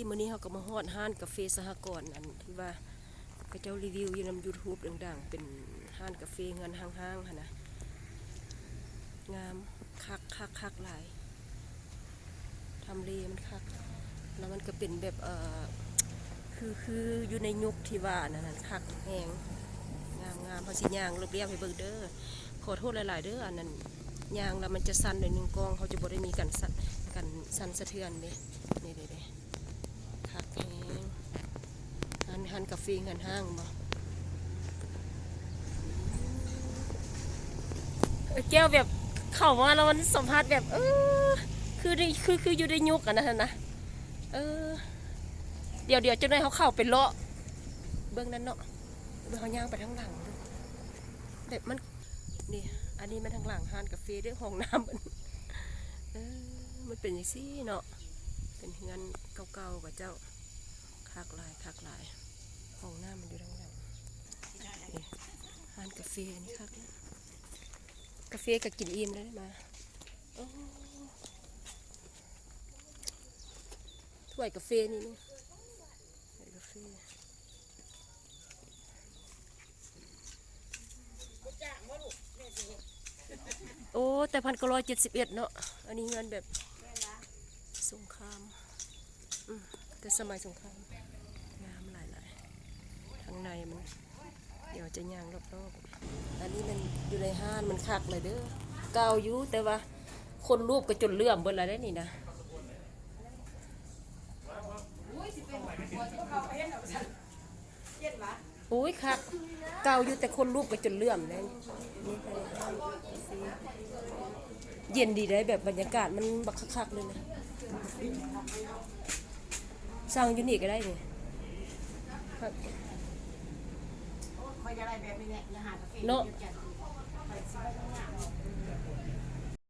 ມື້ນີ້ເຮົາກໍມາຮອດຮ້ານກາເຟສະຫະກອນ ອັນທີ່ວ່າເຂົາເຈົ້າຣີວິວຢູ່ນຳຢູທູບດັງໆ ເປັນຮ້ານກາເຟເຮືອນຮ້າງໆຫັ້ນນະ. ງາມ ຄັກໆໆຫຼາຍ ທຳເລມັນຄັກ ແລ້ວມັນກໍເປັນແບບ ເອີ ຄື ຄືຢູ່ໃນຍຸກທີ່ວ່ານັ້ນ ຄັກແຮງ ງາມໆ. ເຮົາຊິຍ່າງລຽບໆໃຫ້ເບິ່ງເດີ. ຂໍໂທດຫຼາຍໆເດີ ອັນນັ້ນ ຍ່າງແລ້ວມັນຈະສັ່ນໜ້ອຍໜຶ່ງ ກ້ອງເຮົາຈະບໍ່ໄດ້ມີກັນສັ່ນ ກັນສັ່ນສະເທືອນເດ້. ນີ້ເດ້ ຄັກແຮງ ຮ້ານ ຮ້ານກາເຟເຮືອນຮ້າງບໍ? ເອີ ແກ້ວແບບເຂົ້າມາແລ້ວມັນສຳຜັດແບບ ເອີ ຄືໄດ້ ຄື ຄືຢູ່ໃນຍຸກອັນນັ້ນຫັ້ນນະ. ເອີ ດຽວ ດຽວຈັກໜ້ອຍເຮົາເຂົ້າໄປເລາະເບິ່ງນັ້ນເນາະ ເບິ່ງເຮົາຍ່າງໄປທາງຫຼັງເບິ່ງ ແບບມັນ ນີ້ ອັນນີ້ແມ່ນທາງຫຼັງຮ້ານກາເຟເດີ ຫ້ອງນ້ຳມັນ ເອີ ມັນເປັນຈັ່ງຊີ້ເນາະ ເປັນເຮືອນເກົ່າໆຂະເຈົ້າ ຄັກຫຼາຍ ຄັກຫຼາຍ. ຫ້ອງນ້ຳມັນຢູ່ທາງຫຼັງ ນີ້ ຮ້ານກາເຟອັນນີ້ຄັກ ກາເຟກໍກິນອີ່ມແລ້ວມາ. ໂອ້ ຖ້ວຍກາເຟນີ້ ນີ້ ຖ້ວຍກາເຟ. ໂອ້ ແຕ່ພັນເກົ້າຮ້ອຍເຈັດສິບເອັດເນາະ ອັນນີ້ເຮືອນແບບສົງຄາມ ອືມ ແຕ່ສະໄໝສົງຄາມ ງາມຫຼາຍໆ ທາງໃນມັນ ດຽວຈະຍ່າງລອບໆ. ອັນນີ້ມັນຢູ່ໃນຮ້ານ ມັນຄັກເລີຍເດີ ເກົ່າຢູ່ ແຕ່ວ່າຄົນລູບກໍຈົນເຫຼື້ອມເບິດແລ້ວເດ້ນີ້ນະ. ໂອ້ຍ ຄັກ ເກົ່າຢູ່ ແຕ່ຄົນລູບກໍຈົນເຫຼື້ອມແລ້ວ. ເຢັນດີເດ້ ແບບບັນຍາກາດມັນບັກຄັກໆເລີຍນະ. ສັ່ງຢູ່ນີ້ກໍໄດ້ນີ້ ຂ້ອຍຢາກໄດ້ແບບນີ້ແຫຼະ ຢາກຫາກາເຟ ເນາະ ຢູ່ຈັນທ